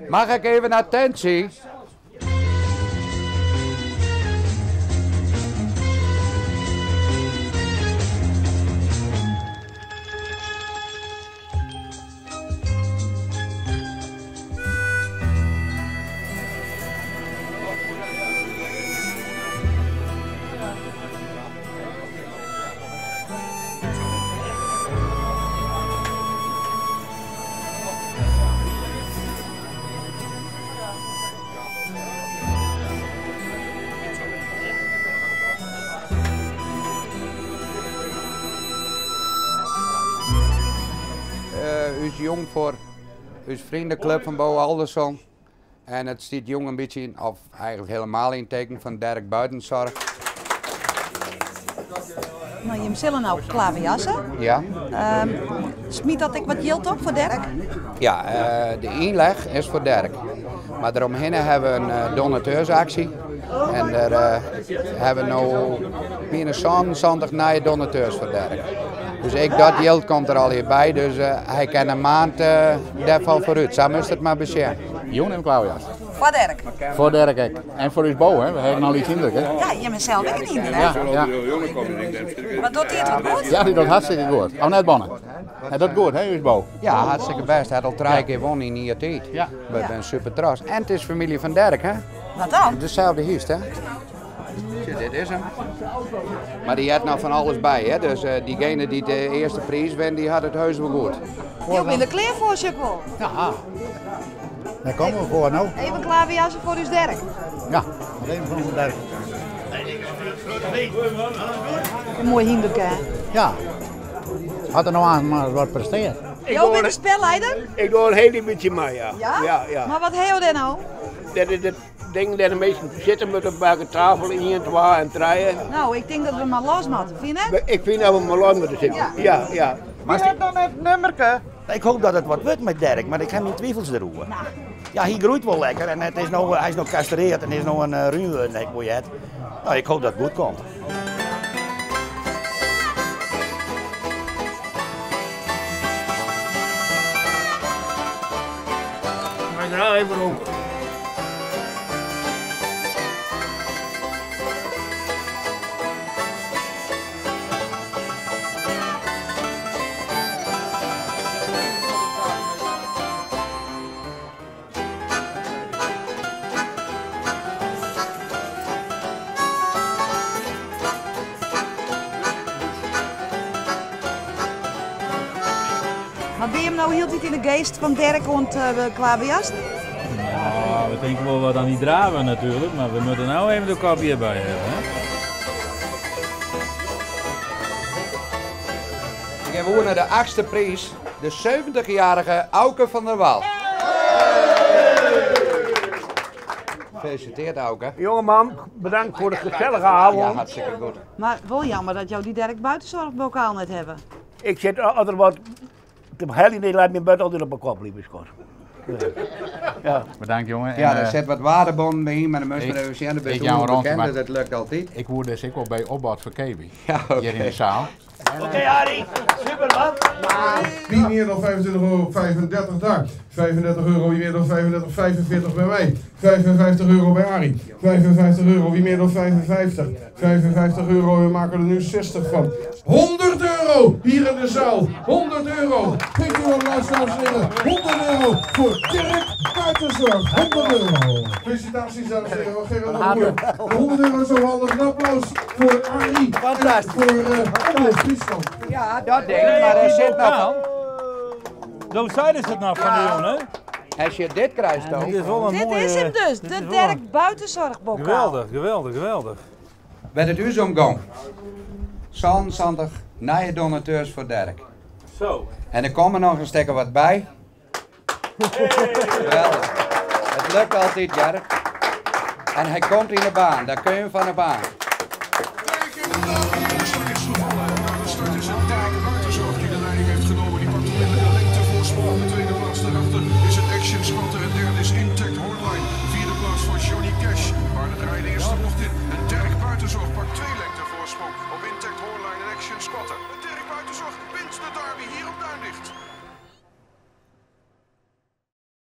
Mag ik even attentie? Us jûn foar ús vriendenclub fan Bo Alderson. En it stiet jûn in bytsje yn, of eigenlik helemaal yn it teken fan Dirk Buitenzorg. No, jim sille no klaverjasse. Ja. Smyt dat ek wat jild op foar Dirk? Ja, de ynleg is foar Dirk. Mar deromhinne hawwe we in donateursaksje. En dêr hawwe we no byna 77 nije donateurs foar Dirk. Dus ek dat jild komt der allegear by. Dus hy kin in maand dêrfan foarút. Sa moatst it mar besjen. Jûn even klaverjasse. Foar Dirk. Foar Dirk ek. En foar ús Bo, hè. We hawwe noch lyts hynderke. Ja, jim hawwe sels ek in hynder, hè? Ja, ja. Mar docht dy it wat goed? Ja, dy docht hartstikke goed. Of net, Bonne? Hy docht goed, hè, ús Bo? Ja, hartstikke bêst. Hy hat al trije kear wûn yn in jier tiid. Ja. We binne super trots. En it is famylje fan Dirk, hè? Wat dan? Deselde hynst, hè? Sjoch, dit is him. Mar dy hat noch fan alles by, hè? Dus diegene dy't de earste priis wint, dy hat it heus wol goed. Jo binne der klear foar, sjoch ik wol. Ja, dêr komme we foar no. Even klaverjasse foar ús Dirk. Ja, nog even foar ús Dirk. In moai hynderke, hè? Ja, hat er no aanst mar wat presteard. Jo binne de spelleider? Ik doe in hiel bytsje mei, ja. Ja? Ja, ja. Mar wat ha jo dêr no? Dat is it ding dêr't de minsken sitte moatte by de tafel, ien, twa en trije. No, ik tink dat we mar los moatte, fyn net? Ik fyn dat we mar los moatte sitten, ja, ja. Wie hat dan it nummerke? Ik hoop dat it wat wurdt mei Dirk, mar ik ha myn twivels deroer. Ja, hy groeit wol lekker en it is no, hy is no kastreard en is no in rún wurden, ha ik wol heard. No, ik hoop dat it goed komt. Mei graach even roke. Mar binne jim no hieltyd yn de geast fan Dirk oan it klaverjassen? No, we tinke wol wat oan dy draver natuerlik, mar we moatte no even de kop hjirby hawwe. Hè? Ik gean oer nei de achtste priis. De 70-jarige Auke van der Wal. Gefeliciteerd Auke. Jongeman, bedankt foar de gesellige avond. Ja, hartstikke goed. Mar wol jammer dat jo dy Dirk Buitenzorgbokaal net hawwe. Ik sit as der wat te heljen is, leit myn butt altyd op 'e kop, lieve skat. Ja. Bedankt jongen. Ja, der sit wat waardebonnen by yn, mar dan moatst mar even sjen. Dat bist ûnbekend, dat lukt altyd. Ik woe dus ek wol by opbod ferkeapje. Ja, oké. Hjir yn de saal. Oké Arie, super man! Wie meer dan 25 euro, 35 daar. 35 euro, wie meer dan 35, 45 bij mij. 55 euro bij Arie. 55 euro, wie meer dan 55? 55 euro, we maken er nu 60 van. 100 euro hier in de zaal. 100 euro. Geeft u een applaus, dames en heren. 100 euro voor Dirk Buitenzorg. 100 euro. Felicitaties, dames en heren. Gerard de Boer. 100 euro is zo handig. Een applaus voor Arie. Fantastisch. Voor Omroep Friesland. Ja, dat ding, mar der sit noch. Do seidest it noch fan de jûn, hè? As je dit krijst dan. Dit is wol in Dit moaie. is him dus, dit de is wol Dirk in- Buitenzorgbokaal. Geweldich, geweldich, geweldich. Wêr't it ús om gong. 77 nije donateurs foar Dirk. Zo. En der komme noch in stikke wat by. Geweldich. It lukt altyd, Gerrit. En hy komt yn de baan, dêr kun je fan op aan.